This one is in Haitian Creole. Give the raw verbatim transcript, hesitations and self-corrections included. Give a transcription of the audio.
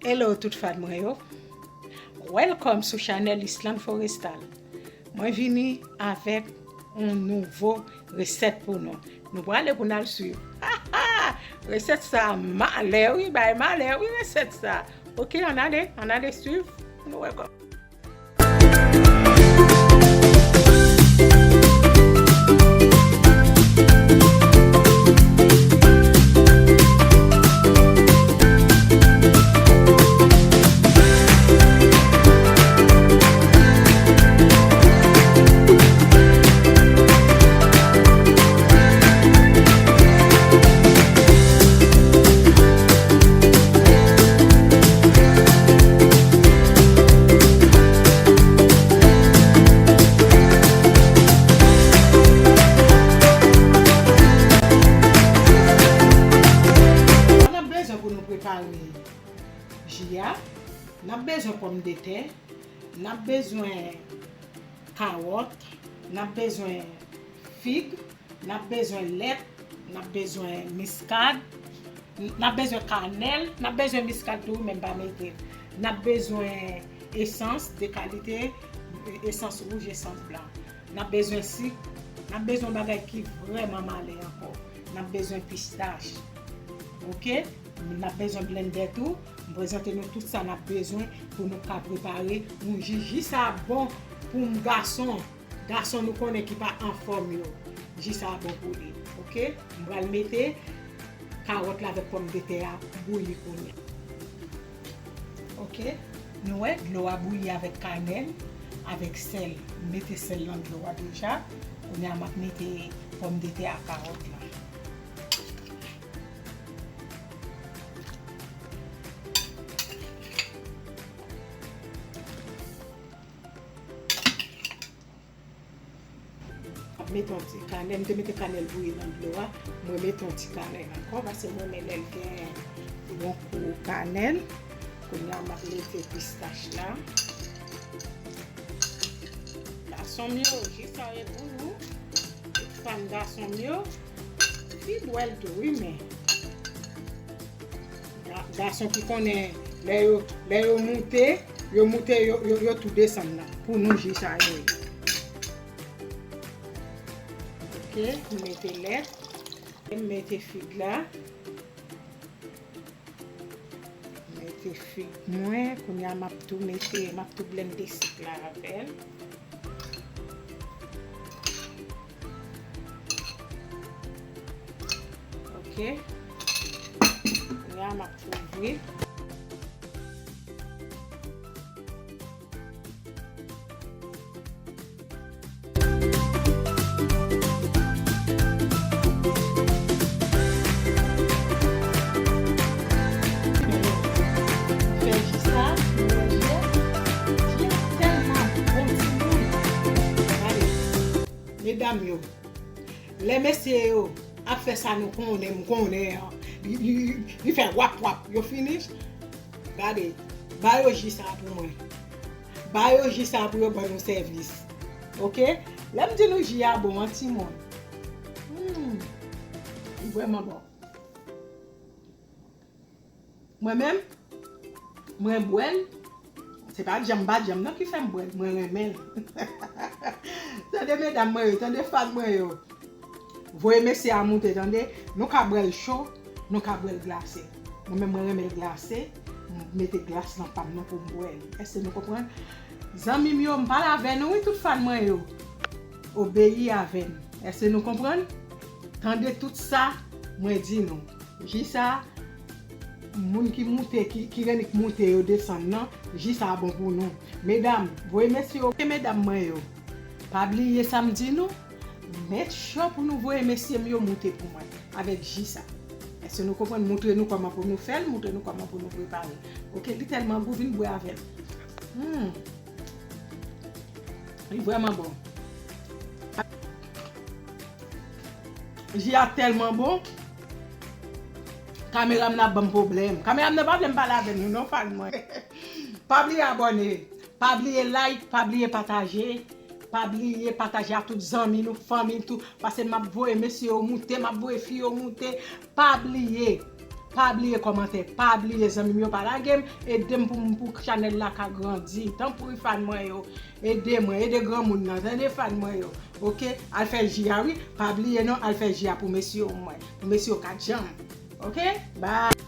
Hello tout fan mwen yo. Welcome sou chanèl Island Forestal. Mwen vini avèk yon nouvo resèt pou nou. Nou prale pou n al swiv. Resèt sa malè wi, bay malè wi resèt sa. Ok, ann ale, ann ale swiv pou nou wè kòman. N ap bezwen pou nou prepare ji a, n ap bezwen pòmdetè, n ap bezwen kawòt, n ap bezwen fig, n ap bezwen lèt, n ap bezwen miskad, n ap bezwen kanèl, n ap bezwen miskad tou, men m pa mete l. N ap bezwen esans de kalite, esans wouj, esans blan. N ap bezwen sik, n ap bezwen yon bagay ki vrèman malè ankò. N ap bezwen pistach. Ok? N ap bezwen blendè tou. M prezante nou tout sa n ap bezwen pou nou ka prepare yon ji. Ji sa bon pou m gason. Gason nou konnen ki pa anfòm yo. Ji sa bon pou li. Ok? M pral mete kawòt la avèk pòmdetè a bouyi kounye a. Ok? Nou wè, dlo a bouyi avèk kanèl, avèk sèl. M mete sèl nan dlo a deja. Kounye a, m ap mete pòmdetè ak kawòt la. Ap mete yon ti kanèl, m te mete kanèl bouyi nan dlo a, mwen mete yon ti kanèl ankò, paske mwen renmen lè l gen yon kou kanèl. Kounye a, m ap mete pistach la. Gason m yo, ji sa e pou nou. Tout fan gason m yo, fi bwè l tou, wi, men. Ga-, gason ki konnen lè yo, lè yo moute, yo moute, yo, yo, yo tou desann nan. Pou nou, ji sa yo ye. Ok, m mete lèt, m mete fig la. M mete fig mwen, kounye a m ap tou mete, m ap tou blende sik la avè l. Ok. Kounye a m ap kouvri. Fè ji sa, melanje. Ji a tèlman bon, timoun. Gade. Medam yo, lè mesye yo ap fè sa nou konnen, m konnen an, li, li, li, li fè wap wap, yo finish. Gade, ba yo ji sa pou mwen. Ba yo ji sa pou yo ban nou sèvis. Ok? Lè m di nou ji a bon an, timoun. Hmm. Li vrèman bon. Mwen menm, mwen bwè l. Se pa djanm pa djanm non ki fè m bwè l, mwen renmen l. Tande medam mwen yo, tande fan mwen yo. Voye mesye a moute, tande. Nou ka bwè l cho, nou ka bwè l glase. Mwen menm, mwen renmen l glase. M mete glas nan pa m nan pou m bwè l. Èske nou konprann? Zanmi m yo, m pale avè nou, wi, tout fan mwen yo. Obeyi avè m. Èske nou konprann? Tande tout sa mwen di nou. Ji sa, moun ki moute, ki, ki rennik moute yo desann nan, ji sa bon pou nou. Medam, voye mesye yo, medam mwen yo. Pa bliye sa m di nou, make sure pou nou voye mesye m yo moute pou mwen avèk ji sa. Èske nou konprann? Moutre nou kòman pou nou fè l, moutre nou kòman pou nou prepare. Ok, li tèlman gou, vin bwè avè m. Hmm. Li vrèman bon. Ji a tèlman bon. Kamera m nan ap ban m pwoblèm. Kamera m nan pa vle m pale avè nou non, fan mwen. Pa bliye abòne. Pa bliye like, pa bliye pataje. Pa bliye pataje a tout zanmi nou, fanmi tou. Paske m ap voye mesye yo moute, m ap voye fi yo moute. Pa bliye. Pa bliye kòmante, pa bliye zanmi m yo pa lage m, ede m pou, pou chanèl la ka grandi. Tanpri fan mwen yo, ede mwen, ede granmoun nan, tande fan mwen yo. Oke, al fè ji a wi, pa bliye non, al fè ji a pou mesye yo mwen, pou mesye yo ka djanm. Oke, bye.